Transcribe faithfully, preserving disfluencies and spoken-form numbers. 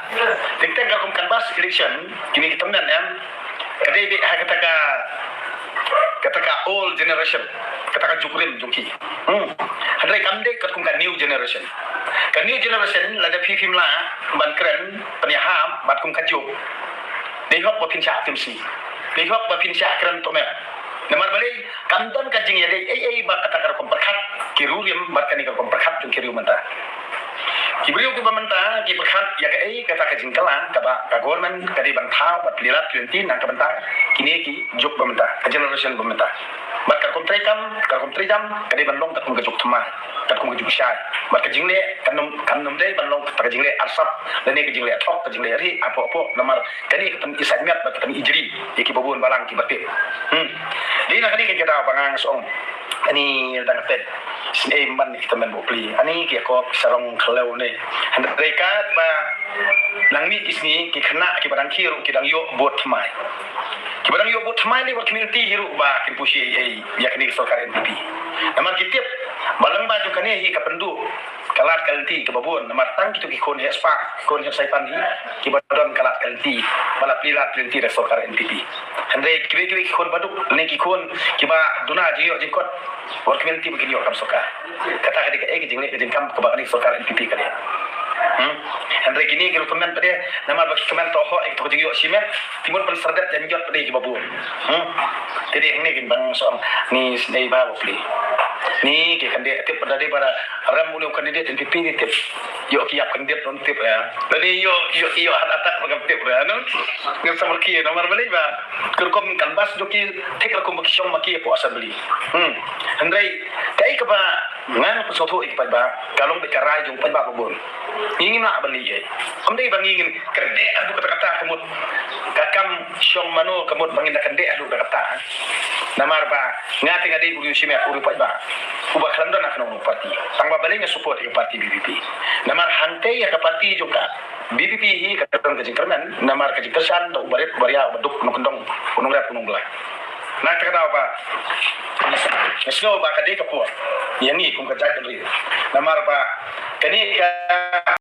Teng teng ka rukom canvass election, kine ki tymmen em. Ka dei dei ha kata ka, kata ka old generation, kata ka juk rim jong ki. Hmm. Hynrei kam dei ka rukom ka new generation. Ka new generation lada phi phim lah ban kren pynïahap bad kum ka juk, dei hok ba phin shah tim sni. Dei hok ba phin shah kren to me. Namar balei, kam don ka jingïadei ei ei bad kata ka rukom pyrkhat ki riew rim bad kane ka rukom pyrkhat jong ki riew mynta. Ki briew kiba mynta ki pyrkhat ïa kaei kata ka jingkylla kaba ka government ka dei ban thaw bad plie lad plie lynti na ka bynta kine ki juk ba mynta, ka generation ba mynta. Bad ka rukom treikam, ka rukom treijam ka dei ban long ka kum ka juk thymmai, ka kum ka juk shai. Bad ka jingleh kan ym, kan ym dei ban long kata ka jingleh arsap lane ka jingleh thok, ka jingleh rieh hapoh hapoh, namar kane ka pyn-i saiñmiat bad ka pyn-i jri ïa kiba bun balang kiba tip. Hmm. Dei na kane ka daw ba nga shu ong, ani dang pet sngewman ki tymmen bapli, ani ki Jakob, ki Sarong, Khlaw ne. Hynrei katba nang mih ki sngi, ki khynnah kiba dang khie ruh ki dang ïoh vote thymmai. Kiba dang ïoh vote thymmai ne bad ki milti hi ruh ba kin pushi ei ei ïa kane ka sorkar N P P. Namar ki tip ba lyngba jong kane hi ka pynduh ka lad ka lynti kaba bun, namar tang kito ki khun heh spah, ki khun heh saipan hi kiba don ka lad ka lynti ba la plie lad plie lynti da sorkar N P P. Hynrei kiwei kiwei ki khun baduk ne ki khun kiba duna jingïoh jingkot, wat ki milti ba kin ïoh kam sorkar. Kata ka dei kaei ka jingleh ka jingkam kaba kane sorkar N P P ka leh. Hmm. Hynrei kine ki ruh kmen pat de, namar ba ki kmen to ho ïa kito ka jingïoh shimet, ki mut pynsyrdet janjot pat de kiba bun. Hmm. Te dei hangne kin bang song ni sdei ba bapli. Ni ki candidate tip pat de ba rem uni u candidate N P P ni tip. Ïoh ki ïap candidate non tip ya. Lane ïoh, ïoh, ïoh heart attack ba kam tip ya. Non. Ngan samar ki namar balei ba ka rukom canvass jong ki thik rukom ba ki shong ma ki hapoh assembly. Hmm. Hynrei kaei kaba ngan pynsngewthuh ïa ki paidbah, ka long beit ka rai jong paidbah ba bun. Ngi ngim lah ban leh ei. Kam dei ba ngi ngin kyndit haduh katta katta ka mut ka kam shong mano ka mut ba ngin da kyndit haduh katta katta. Namar ba nga te nga dei u riew shimet, u riew paidbah uba khlem don ha kano kano party. Tang ba balei nga support ïa ka party V P P. Namar hangtei ïa ka party jong ka V P P hi ka don ka jingkyrmen, namar ka jingkyrshan da u barit u baria, u baduk u nongkyndong, u nongrep u nongbylla. Na kata ka daw ba nga sngew ba ka dei ka por ïa ngi kum ka jaitbynriew. Namar ba kane ka